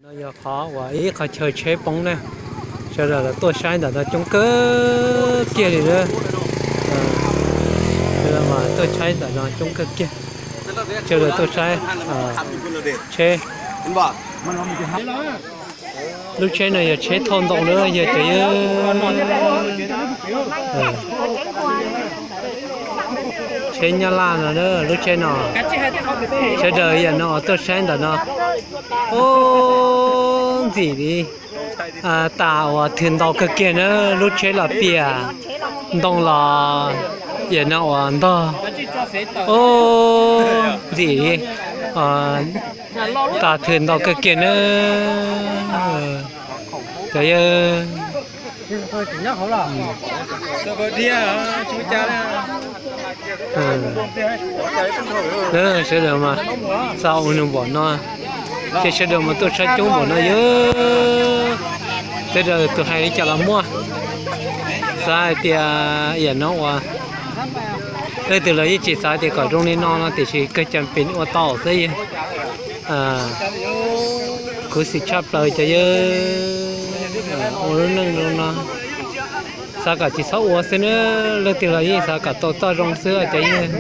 No yog qhov uas ib qhov chaw tsheb poob na, sawv daws los tuaj saib ntawm no coob kawg kiag li na. Sawv daws mas tuaj saib ntawm no coob kawg kiag, sawv daws tuaj saib tsheb. Lub tsheb no yog tsheb thauj ntoo na yog cov yawg. Tsheb Nyab Laj no na, lub tsheb no. Sawv daws yam no tuaj saib ntawm no. Ub, ntxim li. Tas uas thwm ntau kawg kiag na, lub tsheb los piam, ntoo los yam no uas ntog. Ub, ntxim li. Tas thwm ntau kawg kiag na. Cov yawg. Sawv daws mas xav ua nws npaum no, ces sawv daws mas tuaj saib coob npaum no yog. Sawv daws tus hais li cas los muaj. Xav hais tias yam no uas leej twg los yeej tsis xav tias kom zoo li no no tiam sis kawg cas pem ua tau xwb yog. Khuv xim tshaj plaws cov yawg. Ua lub neej zoo no xav kom tsis txhob ua xwb na, leej twg los yeej xav kom tau txoj zoo xwb cov yawg.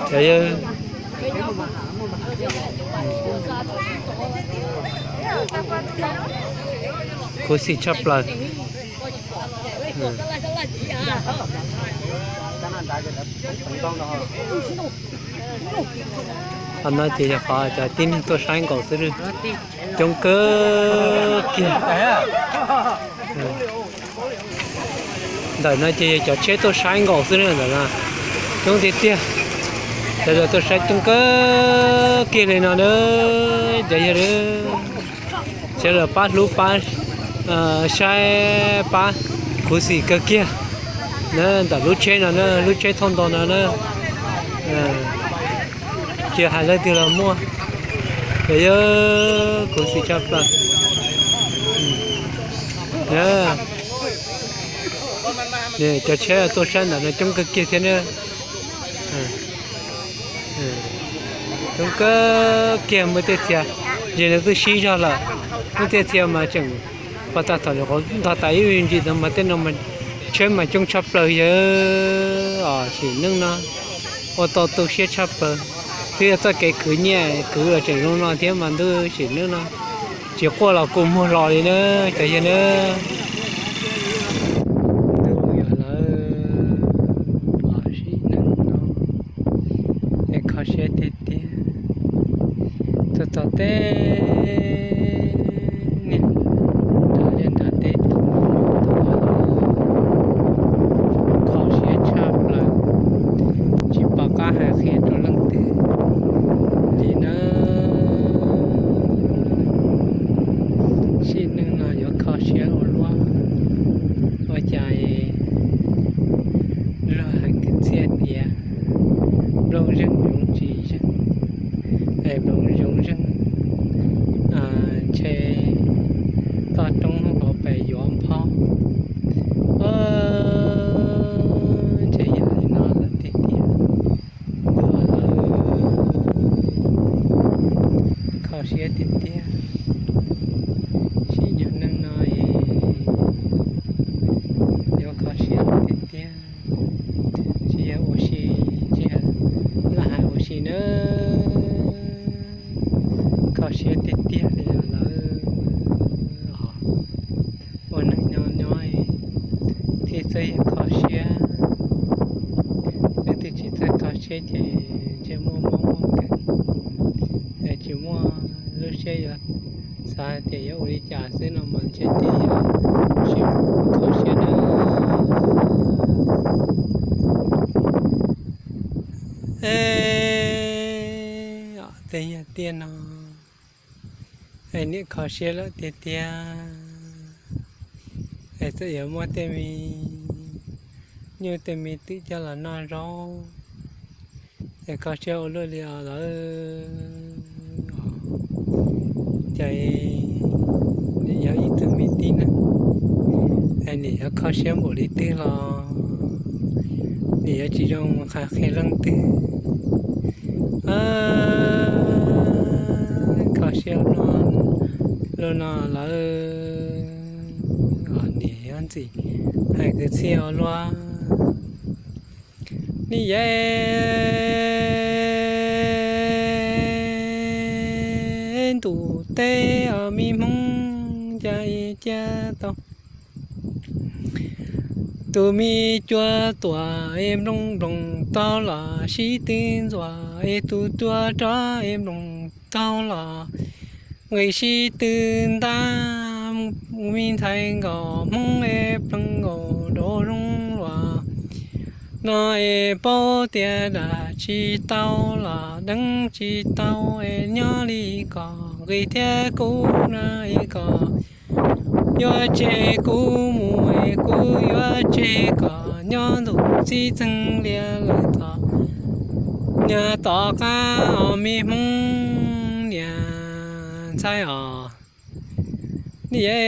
Cov yawg, khuv xim tshaj plaws. Qhov no ces yog qhov cov tib neeg tuaj saib nkaus xwb, coob kawg kiag. Ntawm no ces yog cov tsheb tuaj saib nkaus xwb na, ntawm no coob tiag tiag. Sawv daws tuaj saib coob kawg kiag li no na, cov yawg. Sawv daws pab hlub pab saib pab khuv xim kawg kiag na, ntawm lub tsheb no na, lub tsheb thauj ntoo no na. Tsis hais leej twg los muaj, yog khuv xim tshaj plaws. Cov tsheb tuaj saib ntawm no coob kawg kiag thiab na. Coob kawg kiag, muaj tej txhia, ze no twb sib zog lawm, muaj tej txhia mas tseem pov tag thaum lwm qhov ntog tas ib ntsis ntawd mas tej no mas tsheb mas coob tshaj plaws yog. Sim neej no ua tau tu siab tshaj plaws, twb yog txoj kev khwv nyiaj khwv uas tseem zoo no thiab mas ntuj, sim neej no tsis quaj los kua muag los li na, cov yawg na. Ntuj, yog lawv sim neej no es kho siab tiag tiag. Tuaj txog teb niag nram liaj nram teb, kho siab tshaj plaws, tsis pom qab hais qhia rau leej twg li na. Sim neej no yuav kho siab ua luaj, ua cas luag hais kwv txhiaj tias nplooj zeeg zoov tsis zeeg, es nplooj zoov zeeg ntshe toj roob hauv pes yuav nphob. Ntshe yog li no lawm tiag tiag. Kho siab tiag tiag. Sim neej no es yuav kho siab tiag tiag. Tsis yog ua si, tsis yog laj hais ua si nawb. Kho siab tiag tiag li lawm. Ua neeg nyob nyob thiaj txawj yog kho siab. Leej twg tsis txawj kho siab ces ntshe muaj mob muaj nkeeg, tsis muaj lub siab yuav xav hais tias yuav ua li cas xwb no mas ntshe tias yuav tsis kho siab nawb. Tej yog tiaj no es niam kho siab lawm tiag tiag. Es txawm yuav muaj tej me nyuj tej me twm coj los noj zaub, es kho siab ua luaj li os lawm. Ces nim yog ib tug me tib neeg, es nim yuav kho siab npaum li twg los nim yuav tsis zoo mus qhia qhia leej twg. Kho siab no, lub no lawm, nim yuav ntxim hais kwv txhiaj ua luaj. Nim yog ntuj teb os me Hmoob, cas cia tau tus me cua tuam es nplooj nploos taug los sib tw ntxuam, es tus cua rov es nploos taug los nqis sib tw ntab, me ntxhais nkaus Hmoob es plees nkaus nraum zoov luaj. No es paub tias dam tsis tau los deev tsis tau, es nyob li kom nqis thiab kuv no es kom yuav tseg kuv mus, es kuv yuav tseg kom nyob ntuj txib txeeg liaj lawm txog niag tom qab os me Hmoob niam ntxhais os. Nim yog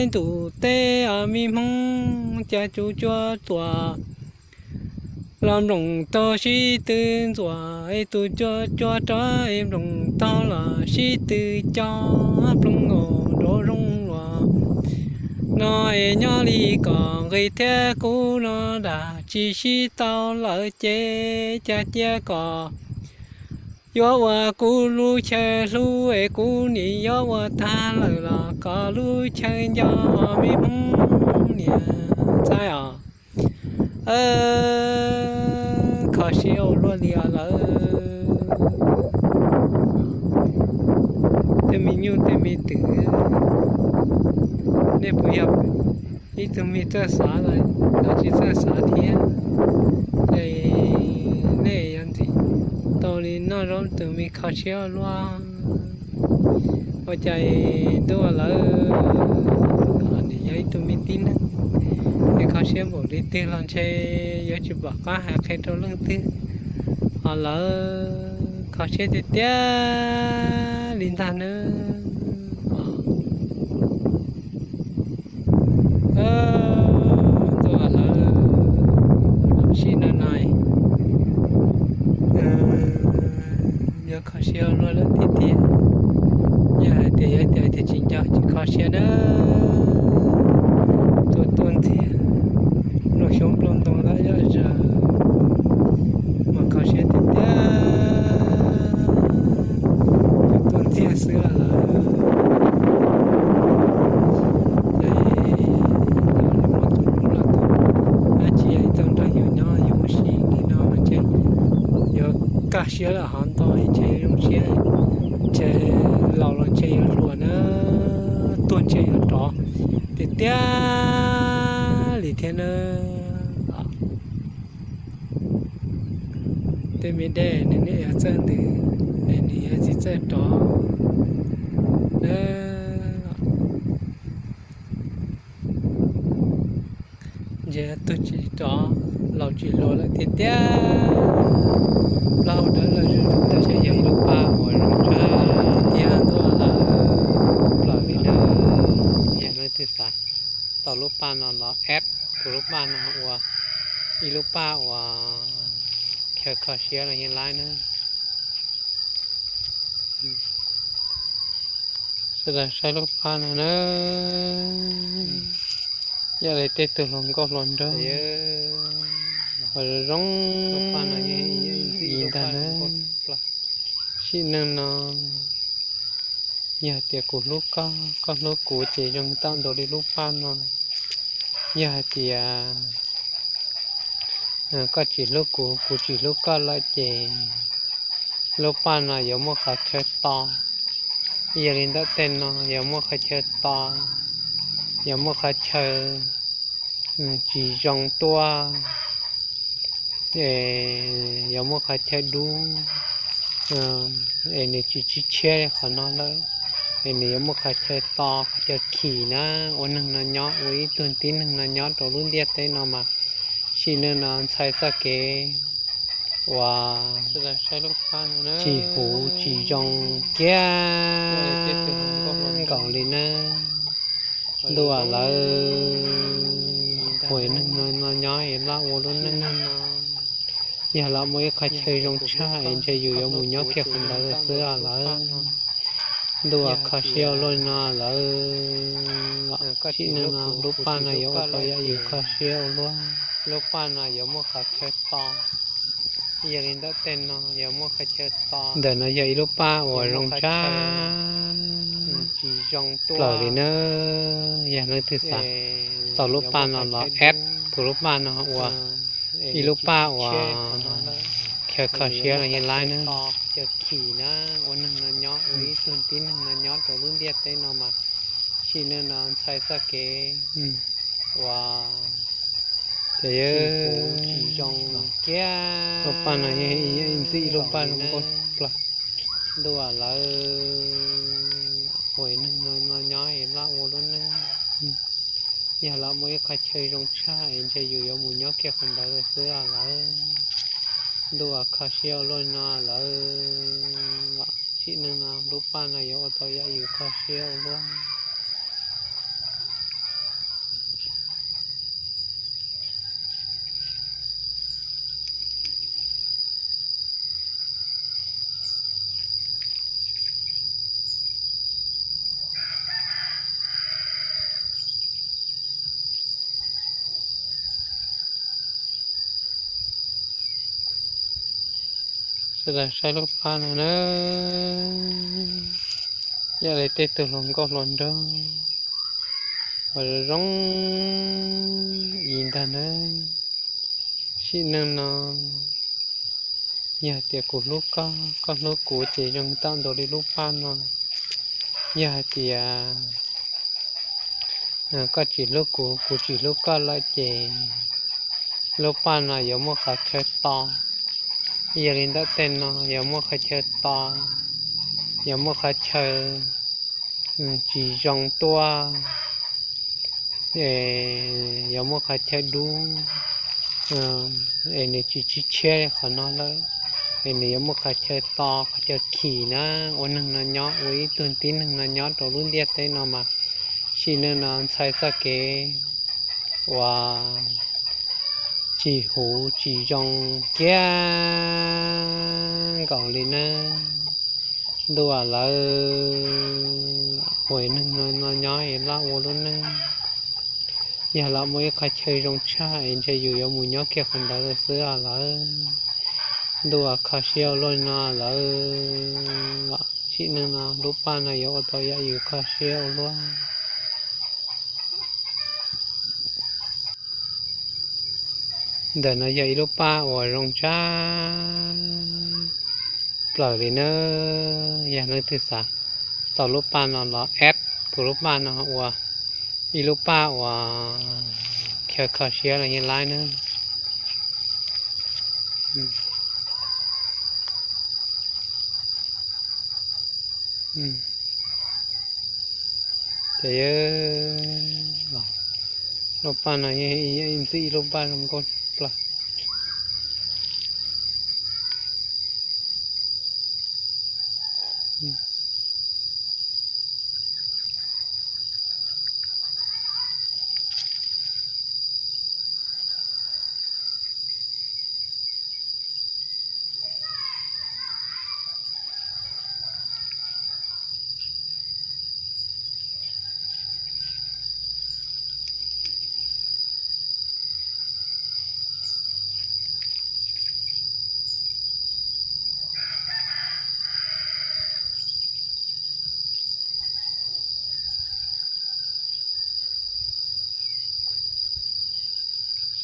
ntuj teb os me Hmoob, cas tus cua tuam los nploos taug sib tw ntxuam, es tus cua cua rov es nploos taug los sib tw co plees nkaus nraum zoov luaj. No es nyob li kom nqis thiab kuv no dam tsis sib tau lawm ces cas cia kom yuav ua kuv lub chaw hlub, es kuv nim yuav ua tag lawm los kom lub chaw nco me Hmoob niam ntxhais os. Kho siab ua luaj li os lawm. Tej me nyuj tej me twm, nej puas yog ib tug me txawj xav los tsis txawj xav thiab? Ces nej yuav ntxim tau li noj zaub tus me kho siab ua luaj. Ua cas ntuj lawm, nim yog ib tug me tib neeg, es kho siab npaum li twg los ntshe yuav tsis pom qab hais qhia rau leej twg. Ho lawv kho siab tiag tiag li ntag nawb. Tuaj lawm, sib no no, yuav kho siab luaj lawm tiag tiag. Yog hais tias yuav cais tias tsis nco ces kho siab na. Tuaj tuaj ntxiag, nplooj xyoob nplooj ntoo lawm yog zaws, mas kho siab tiag tiag. Tuaj tuaj ntxiag xwb lawm. Ces muab tus hlub los tus dab tsi tau nrog yus nyob yus ua si li no ntshe yuav kaj siab lawm hov ntoj ntshe zoo siab, ntshe laus los ntshe yuav hluas na, tuag ntshe yuav rov tiag tiag li thiab na. Tej me dej nws niaj yuav txawj ntws, es nws yuav tsis txawj rov na. Ntshe tuag tsis rov, laus tsis hluas lawm tiag tiag. Plaub hau dawb lawm zuj zus, tab sis yog ib lub paj uas zoo tshaj tiag tiag tuaj lawm. Plaub li na, yog leej twg xav tau lub paj no los add kuv lub paj no ua ib lub paj uas chaw kho siab los yeej laib na. Sawv daws saib lub paj no na, yog li tej tug hluas nkauj hluas nraug uas zoo zoo ntag na. Sim neej no yog tias kuv hlub koj, koj hlub kuv ces zoo tau nkaus li lub paj no. Yog hais tias koj tsis hlub kuv, kuv tsis hlub koj lawm ces lub paj no yuav muaj qhov chaw to. Yog li ntawm tej no yuav muaj qhov chaw to, yuav muaj qhov chaw tsis zoo tuaj, yuav muaj qhov chaw dub, es nws tsis tshiab li qhov no lawm, es nws yuav muaj qhov chaw to, qhov chaw khim na. Ua neeg no nyob, ua ib tug tib neeg no nyob rau lub ntiaj teb no mas sim neej no ntxhais txoj kev uas tsis huv tsis zoo kiag nkaus li nawb. Ntuj aw, lawv ua neeg no nyob es laj ua lub neej no, yog lawv muaj ib qhov chaw zoo tshaj es ntshe yus yuav mus nyob kiag qhov ntawd xwb lawm. Ntuj aw, kho siab ua luaj no lawm. Sim neej no lub paj no yuav ua tau yam yus kho siab ua luaj. Lub paj no yuav muaj qhov chaw to, yog li ntawm tej no yuav muaj qhov chaw to. Ntawm no yog ib lub paj uas zoo tshaj plaws li nawb. Yog leej twg xav tau lub paj no los add tus lub paj no ua ib lub paj uas chaw kho siab los yeej laib nawb. Chaw khim na, ua neeg no nyob, ua ib tug tib neeg no nyob rau lub ntiaj teb no mas sim neej no ntxhais txoj kev uas tsis huv tsis zoo kiag. Lub paj no yog ib ntxwg ib lub paj zoo nkauj plas. Ntuj aw, lawv ua neeg no nyob es laj ua lub neej, yog lawv muaj ib qhov chaw zoo tshaj es ntshe yus yuav mus nyob kiag qhov ntawd xwb lawm. Ntuj aw, kho siab ua luaj no lawm. Sim neej no lub paj no yuav ua tau yam yus kho siab ua luaj. Sawv daws saib lub paj no na, yog li tej tug hluas nkauj hluas nraug uas zoo zoo ib ntag na. Sim neej no yog hais tias kuv hlub koj, koj hlub kuv ces zoo tag npaum li lub paj no. Yog hais tias koj tsis hlub kuv, kuv tsis hlub koj lawm ces lub paj no yuav muaj qhov chaw to. Yog li ntawm tej no yuav muaj qhov chaw to, yuav muaj qhov chaw tsis zoo tuaj, yuav muaj qhov chaw dub, es nws tsis tshiab li qhov no lawm, es nws yuav muaj qhov chaw to, qhov chaw khim na. Ua neeg no nyob, ua ib tug tib neeg no nyob rau lub ntiaj teb no mas sim neej no ntxhais txoj kev uas tsis huv tsis zoo kiag nkaus li nawb. Ntuj aw, lawv ua neeg no nyob es laj ua lub neej, yog lawv muaj ib qhov chaw zoo tshaj es ntshe yus yuav mus nyob kiag qhov ntawd xwb lawm. Ntuj aw, kho siab ua luaj no lawm. Sim neej no lub paj no yuav ua tau yam yus kho siab ua luaj. Ntawm no yog ib lub paj uas zoo tshaj plaws li nawb. Yog leej twg xav tau lub paj no los add tus lub paj no ua ib lub paj uas chaw kho siab los yeej laib nawb. Ces lub paj no ib ntxwg ib lub paj zoo nkauj plas.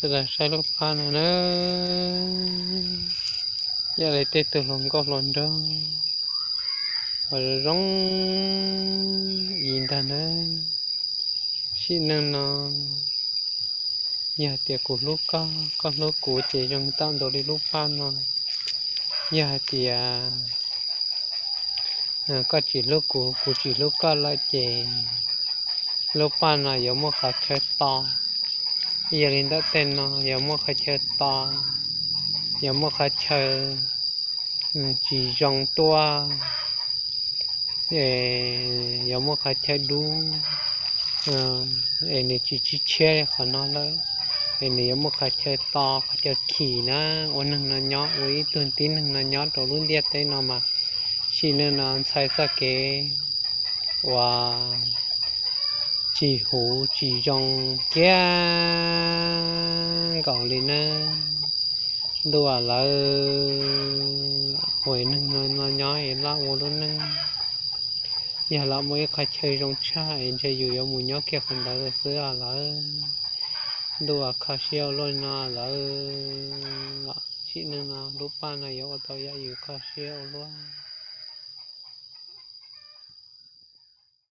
Sawv daws saib lub paj no na, yog li tej tug hluas nkauj hluas nraug uas zoo zoo ib ntag na. Sim neej no yog hais tias kuv hlub koj, koj hlub kuv ces zoo tag npaum li lub paj no. Yog hais tias koj tsis hlub kuv, kuv tsis hlub koj lawm ces lub paj no yuav muaj qhov chaw to. Yog li ntawm tej no yuav muaj qhov chaw to, yog muaj qhov chaw tsis zoo tuaj, yuav muaj qhov chaw dub, es nws tsis tshiab li qhov no lawm, es nws yuav muaj qhov chaw to qhov chaw khim na. Ua neeg no nyob, ua ib tug tib neeg no nyob rau lub ntiaj teb no mas sim neej no ntxhais txoj kev uas tsis huv tsis zoo kiag nkaus li nawb. Ntuj aw lawv, ua neeg no nyob es laj ua lub neej, yog lam muaj ib qhov chaw zoo tshaj es ntshe yus yuav mus nyob kiag qhov ntawd xwb lawm. Ntuj aw, kho siab ua luaj no lawm. Sim neej no lub paj no yuav ua tau yam yus kho siab ua luaj.